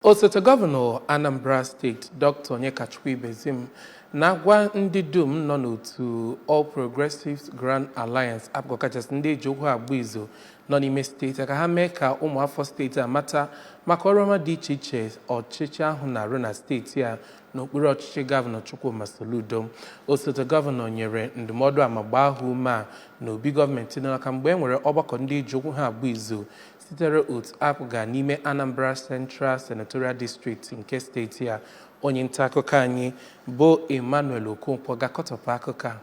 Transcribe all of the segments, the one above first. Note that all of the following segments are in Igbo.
Osote gọvanọ Anambra Steeti, Dr. Onyekachukwu Ibezim, na-agwa ndị dum nọ n'otu All Progressives Grand Alliance, APGA, kachasị ndị eji okwu agba izu nọ n'ime steeti a, ka ha mee ka ụmụafọ steeti a mata maka ọrụ ọma dị iche iche ọchịchị ahụ na-arụ na steeti a n'okpuru ọchịchị Gọvanọ Chukwuma Soludo. Osote gọvanọ nyere ndụmọdụ a ma gbaa ha ume a n'obi gọọmenti dị n'Awka mgbe e nwere ọgbakọ ndị eji okwu ha agba izu sitere otu APGA n'ime Anambra Central Senatorial District nke steeti a. Onye nta akụkọ anyị bụ Emmanuel Okonkwo ga-akọtọpụ akụkọ a.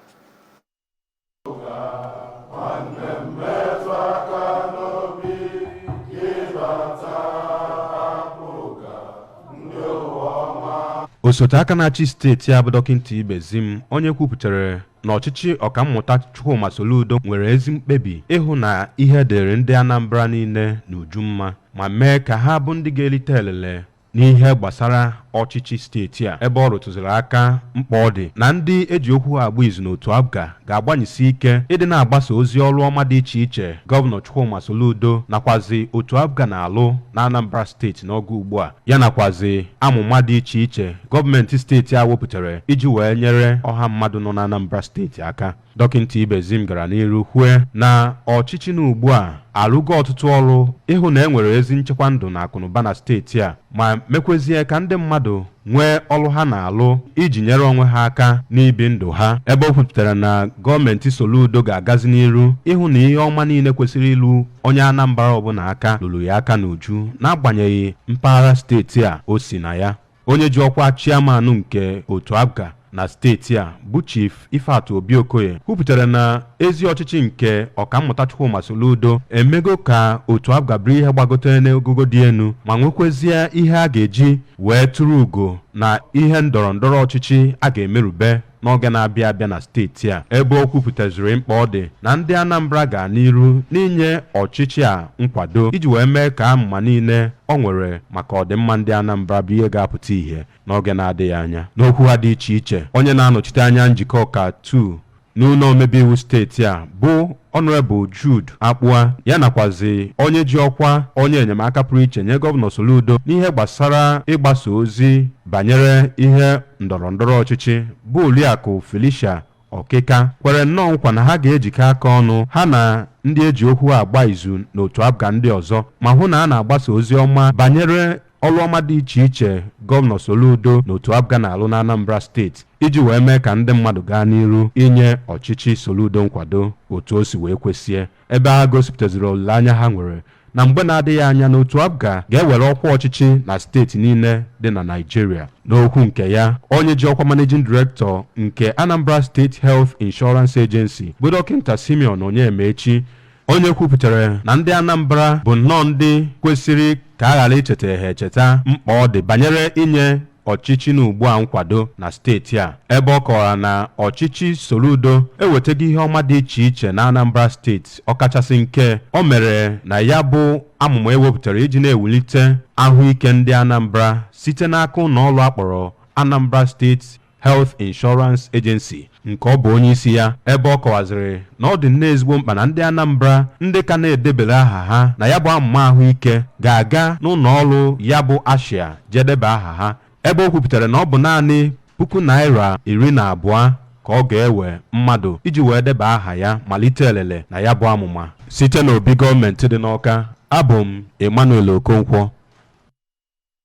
Osote aka na-achị steeti a bụ Dọkịta Ibezim, onye kwupụtara na ọchịchị Ọkammụta Chukwuma Soludo nwere ezi mkpebi ịhụ na ihe dịrị ndị Anambra niile n'uju mma ma mee ka ha bụ ndị ga-erite elele n'ihe gbasara ọchịchị steeti a, ebe ọ rụtụziri aka mkpa ọ dị na ndị eji okwu agba izu n'otu APGA ga-agbanyesi ike ịdị na-agbasa ozi ọrụ ọma dị iche iche Gọvanọ Chukwuma Soludo nakwazi otu APGA na-alụ na Anambra Steeti n'oge ugbu a, ya nakwazi amụma dị iche iche gọọmenti steeti a wepụtara iji wee nyere ọha mmadụ nọ na Anambra Steeti aka. Dọkịta Ibezim gara n'iru kwue na ọchịchị na ugbu a arụgo ọtụtụ ọrụ ịhụ na e nwere ezi nchekwa ndụ na akụnụba na steeti a, ma mekwezie ka ndị mmadụ nwee ọrụ ha na-alụ iji nyere onwe ha aka n'ibi ndụ ha, ebe o kwupụtara na gọọmenti Soludo ga-agazi n'iru ịhụ na ihe ọma niile kwesịrị ilu onye Anambra ọbụla aka lụrụ ya aka n'uju, n'agbanyeghị mpaghara steeti a o si na ya. Onye ji ọkwa chairman nke otu APGA na steeti a bụ Chief Ifeatụ Obi Okoye kwupụtara na ezi ọchịchị nke Ọkammụta Chukwuma Soludo emego ka otu APGA bụrụ ihe gbagotere n'ogogo dị elu, ma nwekwezie ihe a ga-eji wee tụrụ ugo na ihe ndọrọ ndọrọ ọchịchị a ga-emerube n'oge na-abịa abịa na steeti a, ebe o kwupụtaziri mkpa ọ dị na ndị Anambra ga n'iru n'inye ọchịchị a nkwado iji wee mee ka amụma niile o nwere maka ọdịmma ndị Anambra bụ ihe ga-apụta ìhè n'oge na-adịghị anya. N'okwu ha dị iche iche, onye na-anọchite anya njikọ ọka 2 n'ụlọ omebe iwu steeti a bụ Honorable Jude Akpụa, ya nakwazi onye ji ọkwa onye enyemaka pụrụ iche nye Gọvanọ Soludo n'ihe gbasara ịgbasa ozi banyere ihe ndọrọ ndọrọ ọchịchị bụ Oriakụ Felicia Ọkịka, kwere nnọọ nkwa na ha ga-ejikọ aka ọnụ ha na ndị eji okwu agba izu n'otu APGA ndị ọzọ ma hụ na a na-agbasa ozi ọma banyere ọrụ ọma dị iche iche Gọvanọ Soludo n'otu APGA na-alụ na Anambra Steeti, iji wee mee ka ndị mmadụ gaa n'iru inye ọchịchị Soludo nkwado otu o si wee kwesịe, ebe ha gosipụtaziri olileanya ha nwere na mgbe na-adịghị anya n'otu APGA ga-ewere ọkwa ọchịchị na steeti niile dị na Naịjirịa. N'okwu nke ya, onye ji ọkwa Managing Director nke Anambra State Health Insurance Agency bụ Dọkịta Simeon Onyemaechi, onye kwupụtara na ndị Anambra bụ nnọọ ndị kwesịrị ka a ghara icheta ha echeta mkpa ọ dị banyere inye ọchịchị n'ugbu a nkwado na steeti a, ebe ọ kọwara na ọchịchị Soludo ewetago ihe ọma dị iche iche na Anambra Steeti, ọkachasị nke o mere na ya bụ amụma ewepụtara iji na-ewulite ahụike ndị Anambra site n'aka ụlọ ọrụ akpọrọ Anambra State Health Insurance Agency nke ọ bụ onye isi ya, ebe ọ kọwaziri na ọ dị nnọọ ezigbo mkpa na ndị Anambra ndị ka na-edebere aha ha na ya bụ amụma ahụike ga-aga n'ụlọ ọrụ ya bụ ASHIA jedebe aha ha, ebe o kwupụtara na ọ bụ naanị ₦12,000 ka ọ ga-ewe mmadụ iji wee deba aha ya malite elele na ya bụ amụma. Site n'obi gọọmenti dị n'Awka, abụ m Emmanuel Okonkwo.